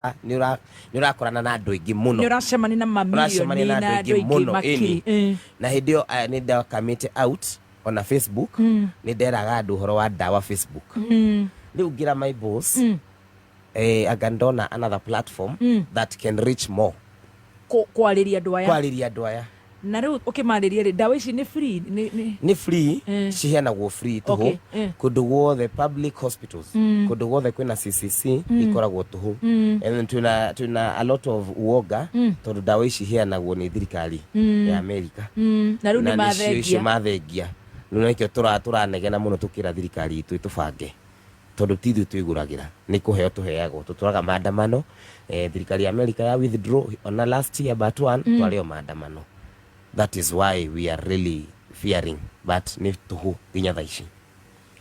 Nĩ ũrakorana na andũ aingĩ mũno. Nĩ ũracemania na mamirioni Ũracemania na na andũ andũ aingĩ aingĩ mũno, makiri. ĩni. Na hĩndĩ ĩyo aya, nĩ ndakamĩte out ona Facebook, nĩ nderaga andũ ũhoro wa ndawa Facebook. Rĩu ngĩra my boss, anga ndona another platform that can reach more. Kwarĩria andũ aya. Kwarĩria andũ aya. Na rĩu ũkĩmarĩria rĩ, ndawa ici nĩ free nĩ Nĩ free. Ciheanagwo free tũhũ. Kũndũ guothe public hospitals, kũndũ guothe kwĩna CCC, ikoragwo tũhũ. And then twĩna a lot of uoga tondũ ndawa ici iheanagwo nĩ thirikari ya America. Na rĩu nĩ Na nĩcio icio mathengia. Mathengia rĩu, nĩkĩo tũranegena mũno tũkĩra thirikari itũ ĩtũbange, tondũ ti ithuĩ twĩgũragĩra, nĩ kũheo tũheagwo. Tũtũraga maandamano, thirikari ya America ya withdraw ona last year but one, twarĩ o maandamano. That is why we are really fearing, but nĩ tũhũ nginya thaa ici.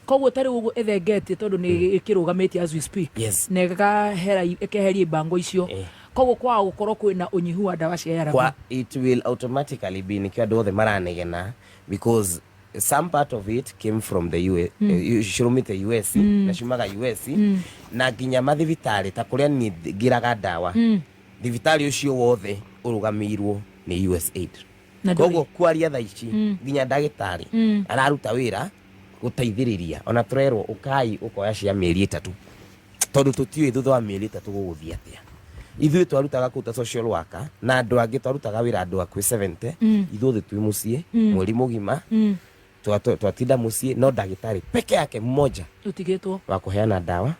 Koguo ta rĩu ũguo ĩthengetie, tondũ nĩ ĩkĩrũgamĩtie as we speak, na ĩkeheria ibango icio, koguo kwaga gũkorwo kwĩna ũnyihu wa ndawa cia ARV. Kwa it will automatically be, nĩkĩo andũ othe maranegena, because some part of it came from the US, cirumĩte US na ciumaga US, na nginya mathibitarĩ ta kũrĩa niĩ ngĩraga ndawa, thibitarĩ ũcio wothe ũrũgamĩirwo nĩ USAID. Na Koguo kwaria thaa ici, nginya ndagĩtarĩ araruta wĩra gũteithĩrĩria, ona tũrerwo ũkai ũkoya cia mĩeri 3, tondũ tũtiũĩ thutha wa mĩeri 3 gũgũthiĩ atĩa. Ithuĩ twarutaga kũu ta social worker na andũ angĩ, twarutaga wĩra andũ hakuhĩ 70, ithuothe twĩ mũciĩ mweri mũgima. Twatinda mũciĩ, no ndagĩtarĩ peke yake mmoja ũtigĩtwo wa kũheana ndawa.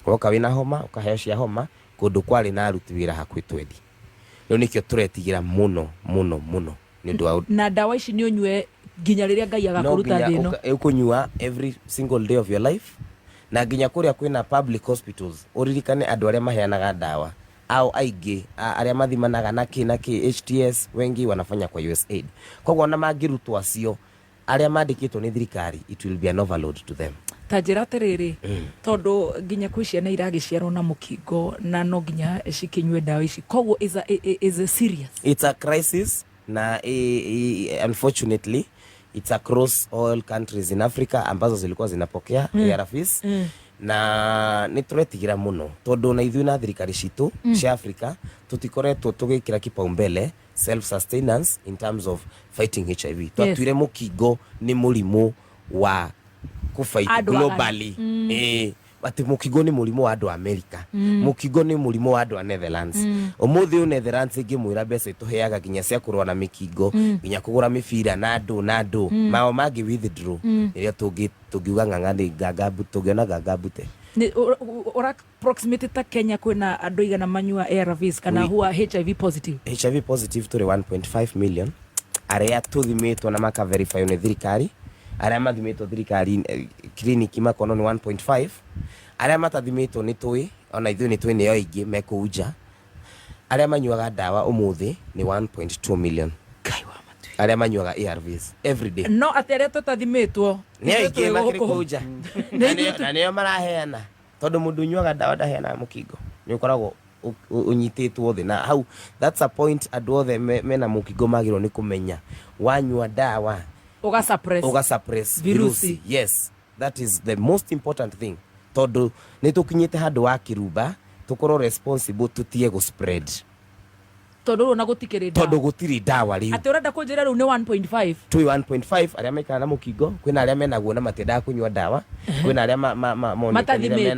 Woka wĩna homa, ũkaheo cia homa. Kũndũ kwarĩ na aruti wĩra hakuhĩ 20. Rĩu nĩkĩo tũretigĩra mũno mũno mũno nĩ ũndũ wa Na ndawa ici nĩ ũnyue nginya rĩrĩa Ngai no agakũruta nginya thĩ ĩno. Ũkũnyua every single day of your life, na nginya kũrĩa kwĩna public hospitals, ũririkane andũ arĩa maheanaga ndawa ao aingĩ, arĩa mathimanaga na kĩ na kĩ HTS, wengi wanafanya kwa USAID. Koguo ona mangĩrutwo acio arĩa mandĩkĩtwo nĩ thirikari, it will be an overload to them. Ta njĩra atĩrĩrĩ, tondũ nginya kwĩ ciana iragĩciarwo na mũkingo na no nginya cikĩnyue ndawa ici, koguo is a serious. It's a crisis na unfortunately it's across all countries in Africa ambazo zilikuwa zinapokea ARVs, na nĩ tũretigĩra mũno tondũ na ithuĩ na thirikari citũ cia Africa tũtikoretwo tũgĩkĩra kipaumbele self sustenance in terms of fighting HIV. Twatuire mũkingo nĩ mũrimũ wa kũfight Andũ globally, atĩ mũkingo nĩ mũrimũ wa andũ a America, mũkingo nĩ mũrimũ wa andũ a Netherlands. Ũmũthĩ ũyũ Netherlands ĩngĩmwĩra mbeca ĩtũheaga nginya cia kũrũa na mĩkingo, nginya kũgũra mĩbira na andũ na andũ mao mangĩ withdraw, rĩrĩa tũngiuga ng'ang'a nĩ nganga tũngĩona nganga mbute. Nĩ ũra approximate ta Kenya kwĩna andũ igana manyua ARVs kana who are HIV positive? HIV positive tũrĩ 1.5 million arĩa tũthimĩtwo na maka verify nĩ thirikari. Arĩa mathimĩtwo thirikari, clinic makonwo nĩ 1.5. Arĩa matathimĩtwo nĩ tũĩ, ona ithuĩ nĩ tũĩ nĩo aingĩ me kũu nja. Arĩa manyuaga ndawa ũmũthĩ nĩ 1.2 million. Ngai wa matu. Arĩa manyuaga ARVs every day. No atĩ arĩa tũtathimĩtwo nĩ ithuĩ aingĩ twĩ makĩrĩ gũkũ. kũu nja. Na nĩo maraheana, tondũ mũndũ ũnyuaga ndawa ndaheanaga mũkingo, nĩ ũkoragwo ũnyitĩtwo thĩ na hau. That's a point andũ othe mena mũkingo magĩrĩirwo nĩ kũmenya. Wanyua ndawa, ũga suppress ũga suppress virusi. Virusi, yes, that is the most important thing, tondũ nĩ tũkinyĩte handũ wa kĩrumba tũkorwo responsible, tũtige gũ spread. Tondũ rĩu ona gũtikĩrĩ ndawa. Tondũ gũtirĩ ndawa rĩu. Atĩ ũrenda kũnjĩra rĩu nĩ 1.5? Twĩ 1.5 arĩa maikara na mũkingo. Kwĩna arĩa menaguo na matiendaga kũnyua ndawa, kwĩna arĩa monekanire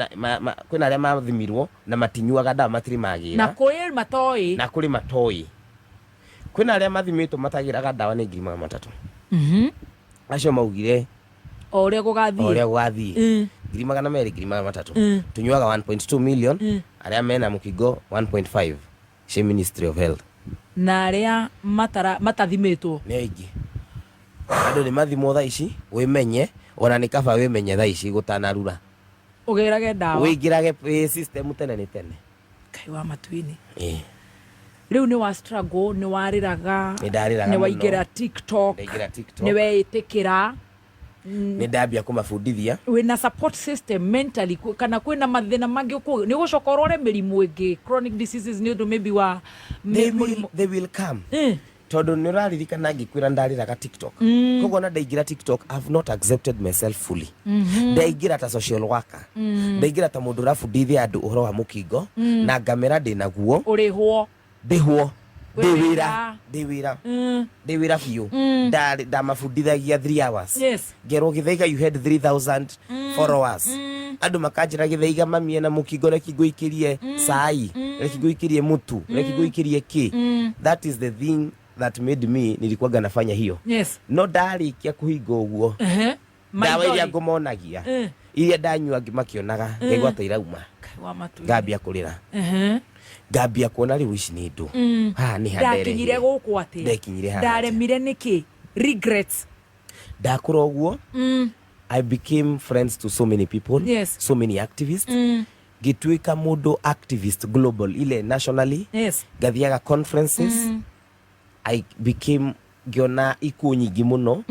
kwĩna arĩa mathimirwo na matinyuaga ndawa, matirĩ magĩra. Na kwĩ matoĩ. Na kũrĩ matoĩ. Kwĩna arĩa mathimĩtwo matagĩraga ndawa nĩ 300,000. Acio maugire o ũrĩa gũgathiĩ. O ũrĩa gũgathiĩ. 200,000, 300,000. Tunyuaga 1.2 million, arĩa mena mũkingo 1.5 cia Ministry of Health. Na arĩa matathimĩtwo? Nĩ aingĩ. Andũ nĩ mathimwo thaa ici, wĩmenye, ona nĩ kaba wĩmenye thaa ici gũtanarura. Ũgĩrage ndawa. Wĩingĩrage system tene nĩ tene. Ngai wa matu-inĩ. Rĩu nĩ wa struggle, nĩ warĩraga? Nĩ ndarĩraga Nĩ mũno. waingĩra TikTok? Ndaingĩra TikTok. Nĩ weĩtĩkĩra? Nĩ ndambia kũmabundithia. Wĩna support system mentally, kana kwĩna mathĩna mangĩ nĩ ũgũcoka ũrore mĩrimũ ĩngĩ, chronic diseases, nĩ ũndũ maybe wa They will, they will come. Tondũ nĩ ũraririkana ngĩkwĩra ndarĩraga TikTok. Koguo na ndaingĩra TikTok, I've not accepted myself fully. Ndaingĩra ta social worker, ndaingĩra ta mũndũ ũrabundithia andũ ũhoro wa mũkingo na ngamera ndĩ naguo. Ũrĩhwo. Ndĩhwo. Wĩ Ndĩ wĩra. wĩra, ndĩ wĩra, ndĩ wĩra biũ. Ndamabundithagia 3 hours. Ngerwo, "Gĩthaiga, you had 3000 followers." Andũ makanjĩra, "Gĩthaiga, mami ena mũkingo, reki ngũikĩrie cai, reki ngũikĩrie mũtu, reki ngũikĩrie kĩ." That is the thing that made me, nilikuwaga nafanya hiyo. No ndarĩkia kũhinga ũguo, ndawa iria Maithori. ngũmonagia, iria ndanyua makĩonaga, ngaigua ta irauma. Kai wa matu. Ngambia kũrĩra, ngambia kuona rĩu ici nĩ ndũ haha nĩ Ndakinyire handereire. gũkũ atĩa? Ndekinyire haha. Ndaremire nĩkĩ? Regrets. Ndakũra ũguo, I became friends to so many people, so many activists. Ngĩtuĩka mũndũ activist global, ile nationally. Ngathiaga conferences. I became, ngĩona ikuũ nyingĩ mũno.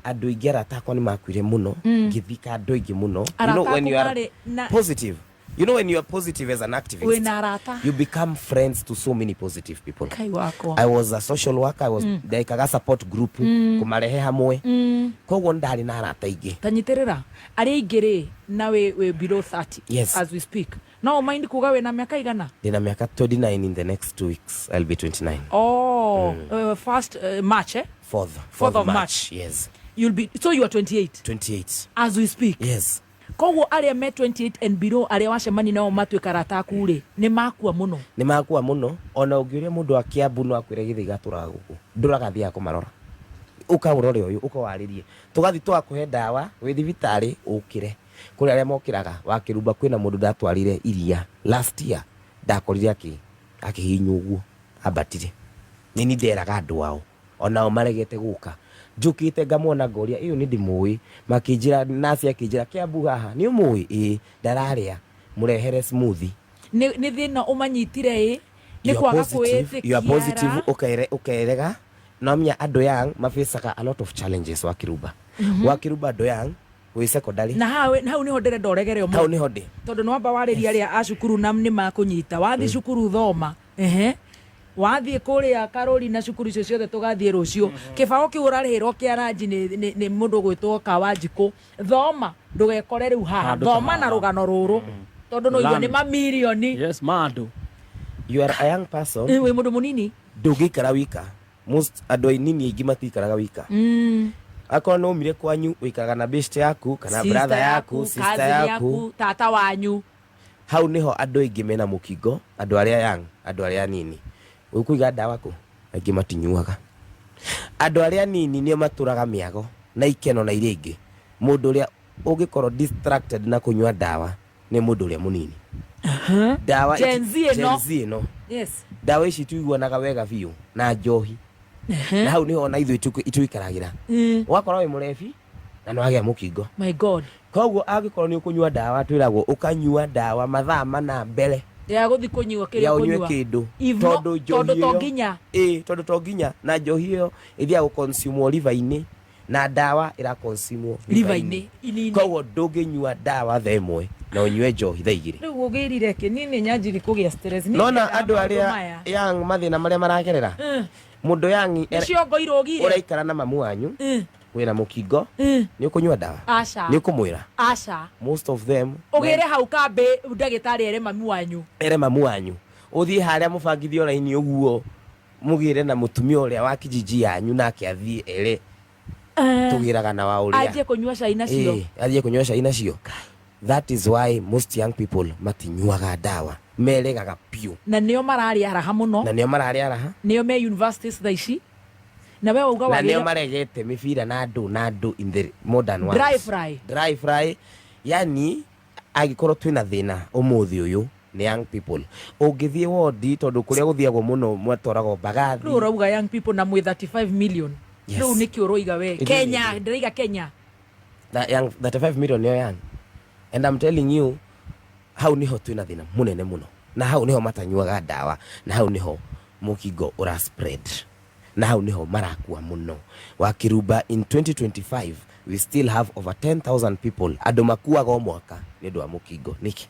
Andũ aingĩ arata akwa nĩ makuire mũno. Ngĩthika andũ aingĩ mũno. You Arata know, when aku you are marĩ na- positive, you know, when you are positive as an activist, Wĩna arata. you become friends to so many positive people. Kai wakwa. I was a social worker. I was ndekaga support group, kũmarehe hamwe. Koguo ndarĩ na arata aingĩ. Ta nyitĩrĩra arĩa aingĩ rĩ, na wĩ below 30 as we speak, no mind kuga wĩna mĩaka igana? Ndĩna mĩaka 29. In the next 2 weeks I'll be 29. Oh, first March, eh? Fourth. Fourth of March. Yes. You'll be, so you are 28? 28. As we speak. Yes. Koguo arĩa me 28 and below, arĩa wacemania nao matuĩka arata aku rĩ, nĩ makua mũno. Nĩ makua mũno. Ona ũngĩũria mũndũ wa Kiambu, no akwĩre, "Gĩthĩ gatũraga gũkũ, ndũraga thiaga kũmarora, ũka ũrore ũyũ, ũka warĩrie, tũgathiĩ tũgakũhe ndawa wĩ thibitarĩ, ũkĩre." Kũrĩ arĩa mokĩraga wakĩrumba. Kwĩna mũndũ ndatwarire iria last year, ndakorire akĩhihinywo ũguo ambatire. Nĩ nderaga andũ ao, onao maregete gũka. Njũkĩte ngamona, ngoria, "Ĩyo nĩ ndĩmũĩ?" Makĩnjĩra, nasi akĩnjĩra, "Kĩambu haha nĩ ũmũĩ? Ĩĩ, ndararĩa, mũrehere smoothie." Nĩ thĩna ũmanyitire ĩ nĩ You are kwaga positive, you are positive. kwĩĩtĩkia. Ũkerega no menya andũ young mafacaga a lot of challenges. Wakĩrumba, wakĩrumba, andũ young wĩ secondary. Na hau nĩho ndĩrenda ũregere Hau ũmũthĩ. nĩho ndĩ. Tondũ nĩ wamba warĩria arĩa a cukuru na nĩ makũnyita wathiĩ cukuru, thoma, ehe, wathiĩ kũrĩa karũri na cukuru icio ciothe tũgathiĩ rũciũ. Kĩbaũ kĩu ũrarĩhĩrwo kĩa ranji nĩ mũndũ ũgwĩtwo Kawanjikũ. Thoma, ndũgekore rĩu haha. Handũ ta Thoma na haha. rũgano rũrũ, tondũ no igua nĩ Learn. mamirioni. Yes, ma andũ. You are a young person. Wĩ mũndũ mũnini. Ndũngĩikara wika. Most andũ anini aingĩ matikaraga wika. Akorwo nĩ umire kwanyu, ũikaraga na best yaku kana Sister brother yaku, sister cousin yaku. Yaku, tata wanyu. Hau niho andũ aingĩ mena mũkingo, andũ arĩa young, andũ arĩa anini. Ũkũiga ndawa kũ? Aingĩ matinyuaga. Andũ arĩa anini nĩo matũraga mĩago na ikeno na iria ingĩ. Mũndũ ũrĩa ũngĩkorwo distracted na kũnyua ndawa nĩ mũndũ ũrĩa mũnini. Ndawa Gen Z ĩno. Gen Z ĩno. Ndawa ici tuiguanaga wega biũ na njohi, na hau niho ona ithuĩ tuikaragĩra. Ũgakorwo wĩ mũrebi na nĩ wagĩa mũkingo. My God. Koguo angĩkorwo nĩ ũkũnyua ndawa, twĩragwo ũkanyua ndawa mathaa 4 mbere ya gũthiĩ kũnyua kĩrĩa ya ũnyue ũkũnyua. kĩndũ. If not- Tondũ njohi tondũ to ĩyo nginya. Ĩ, tondũ to nginya, na njohi ĩyo ĩthiaga gũconsumwo liver-inĩ, na ndawa ĩraconsumwo liver-inĩ, ini-inĩ. Koguo ndũngĩnyua ndawa thaa 1 na ũnyue njohi thaa 2. Rĩu ũgĩrire kĩ niĩ nĩ nyanjiri kũgĩa stress. Niĩ Nona ndendaga andũ maũndũ arĩa maya. young, mathĩna marĩa maragerera, mũndũ young Nĩ ciongo irũgire. ũraikara na mamu wanyu, wĩna mũkingo, nĩ ũkũnyua ndawa? Aca. Nĩ ũkũmwĩra? Aca. Most of them Ũgĩre hau kambĩ ndagĩtarĩ ere mami wanyu. Ere mamu wanyu, ũthiĩ harĩa mũbangithio raini ũguo, mũgĩre na mũtumia ũrĩa wa kijiji yanyu, nake athiĩ ere tũgĩraga na wa ũrĩa Anjie kũnyua cai nacio. Ĩĩ, athiĩ kũnyua cai nacio. That is why most young people matinyuaga ndawa, meregaga biũ. Na nĩo mararĩa raha mũno. Na nĩo mararĩa raha. Nĩo me universities thaa ici, na we wauga Na nĩo wagĩrĩire maregete mĩbira na andũ na andũ in the modern world. Dry fry. Dry fry. Yani angĩkorwo twĩna thĩna ũmũthĩ ũyũ nĩ young people. Ũngĩthiĩ wondi, tondũ kũrĩa gũthiagwo mũno mwatwaragwo Mbagathi. Rĩu ũrauga young people na mwĩ 35 million. Yes. Rĩu nĩkĩ ũroiga we? Ithuĩ Kenya. nĩkĩ? Ndĩraiga Kenya. That young 35 million nĩo young, and I'm telling you, hau niho twĩna thĩna mũnene mũno, na hau niho matanyuaga ndawa, na hau niho mũkingo ũra spread, na hau niho marakua mũno. Wakĩrumba, in 2025 we still have over 10,000 people, andũ makuaga o mwaka nĩ ũndũ wa mũkingo. Nĩkĩ?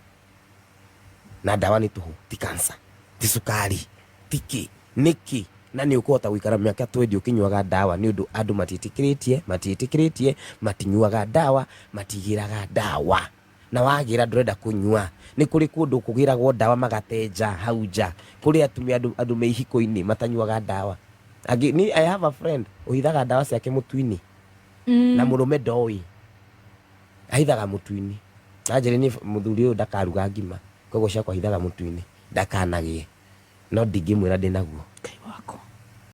Na ndawa nĩ tũhũ, ti cancer, ti cukari, ti kĩ. Nĩkĩ? Na nĩ ũkũhota gũikara mĩaka 20 ũkĩnyuaga ndawa, nĩ ũndũ andũ matiĩtĩkĩrĩtie, matiĩtĩkĩrĩtie, matinyuaga ndawa, matigĩraga ndawa. Na wagĩra ndũrenda kũnyua. Nĩ kũrĩ kũndũ kũgĩragwo ndawa magatenja hau nja. Kũrĩ atumia, andũ, andũ me ihiko-inĩ matanyuaga ndawa. Angĩ, ni, I have a friend ũhithaga ndawa ciake mũtu-inĩ. Na mũrũme ndoĩ. Ahithaga mũtu-inĩ. Anjĩrĩ niĩ mũthuri ũyũ ndakaruga ngima, koguo ciakwa hithaga mũtu-inĩ ndakanagĩe. No ndingĩmwĩra ndĩnaguo.